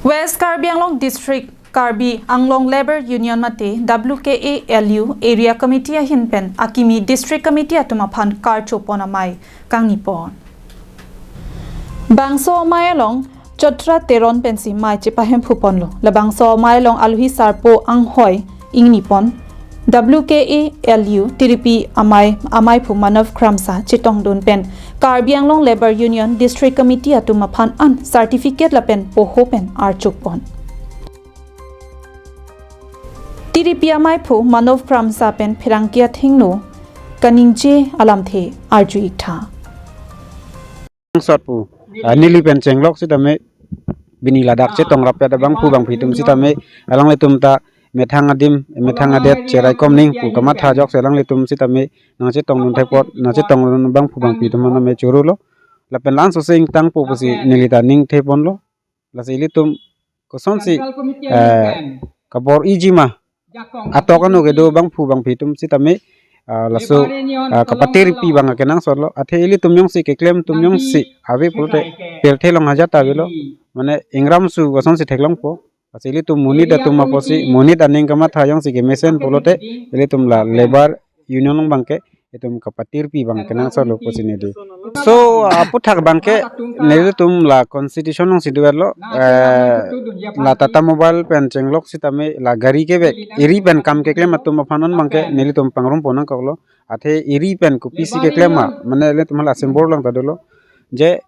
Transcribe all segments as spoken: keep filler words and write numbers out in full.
West Karbi Anglong District Karbi Anglong Labour Union mate W K A L U Area Committee ahin pen akimi District Committee atum aphan karchopon amei kangnipon. Bangso amei along Chotra Teron pensi mei chepahemphuponlo. Labangso amei along aluhi sarpo anghoi ingnipon. W K A L U tiripi amei, ameiphu Manav Kramsa chetongdun pen Karbi Anglong Labour Union District Committee atum aphan an certificate lapen poho pen archopon. Tiripi ameiphu Manav Kramsa pen pherangke athengno kaningje alamthe arju-iktha. Sot pu, ah, neli pen chenglok sitame, bini ladak chetong rapet abangphu bangphi atum sitame, alanglitum ta methang adim, methang adet cheraikom ning pu kamatha ajoksi alanglitum sitame nangchetongdun thekpot, nangchetongdun abangphu bangphi atum aphan tame chorolo. Lapen la-an sose ingtangpo pusi neli ta ning theponlo. Lasi ilitum kosonsi, eh, kabor-iji ma, atok ano kedo abangphu bangphi atum sitame, ah, laso, ah, kapatirpi abang akenangsotlo. Athe ilitum jongsi keklem atum jongsi ave pulote pirthe along ajat ta avelo. Mane ingram su kosonsi theklongpo. Lasi ilitum monit atum apotsi, monit aning kamatha jongsi kemesen pulote, ilitum la labour union along abangke itum kapatirpi abang kenangsotlo pusi neli. So, aphuthak abangke nelitum la constitution alongsi dovelo, eh, la Tata Mobile pen chenglok sitame la gari kevek, eri pen kam keklem atum aphan an abangke nelitum pangrumpon nangkoklo. Athe eri pen kopisi keklem ma, mane ilitum la symbol lang ta dolo. Je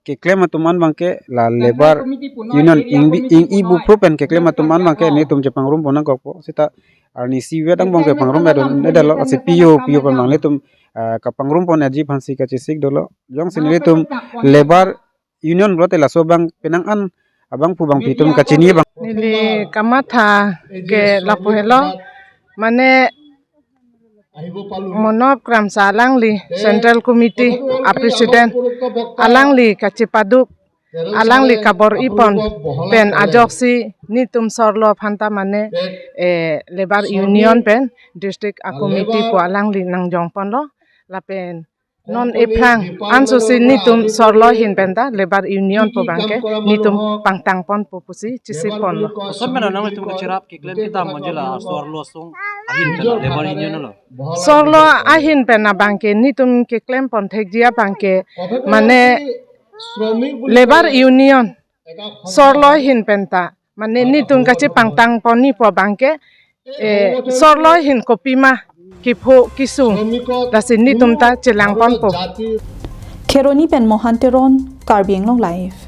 keklem atum an abangke la labour union ing, ing-i buphru pen keklem atum an abangke nelitum chepangrumpon nangkokpo. Sita arnisi vet angbong kepangrum edon edalo, lasi P O, P O pen abang nelitum, ah, kapangrumpon aji aphansi kachesik dolo. Jongsi nelitum labour union pulote laso abang penang an abangphu bangphi atum kachini abang. Neli kamatha ke lapu helo, mane Manav Kramsa alangli Central Committee a President, alangli kachepaduk, alangli kabor-ipon pen ajoksi netum sorlo aphan ta mane, eh, Labour Union pen District a Committee pu alangli nangjongponlo. Lapen non ephrang ansose netum sorlo ahin pen ta Labour Union pu abangke netum pangtangponpo pusi chesik ponlo. Koson pen nanglitum kacherap keklem kedam monjela sorlo asong ahin pen Labour Union lo. Sorlo ahin pen abangke netum keklempon thekji abangke mane Labour Union sorlo ahin pen ta mane netum kachepangtangponji pu abangke, eh, sorlo ahin kopima kepho kesung lasi netum ta chelangponpo. Kheroni pen Mohan Teron, Karbi Anglong Live.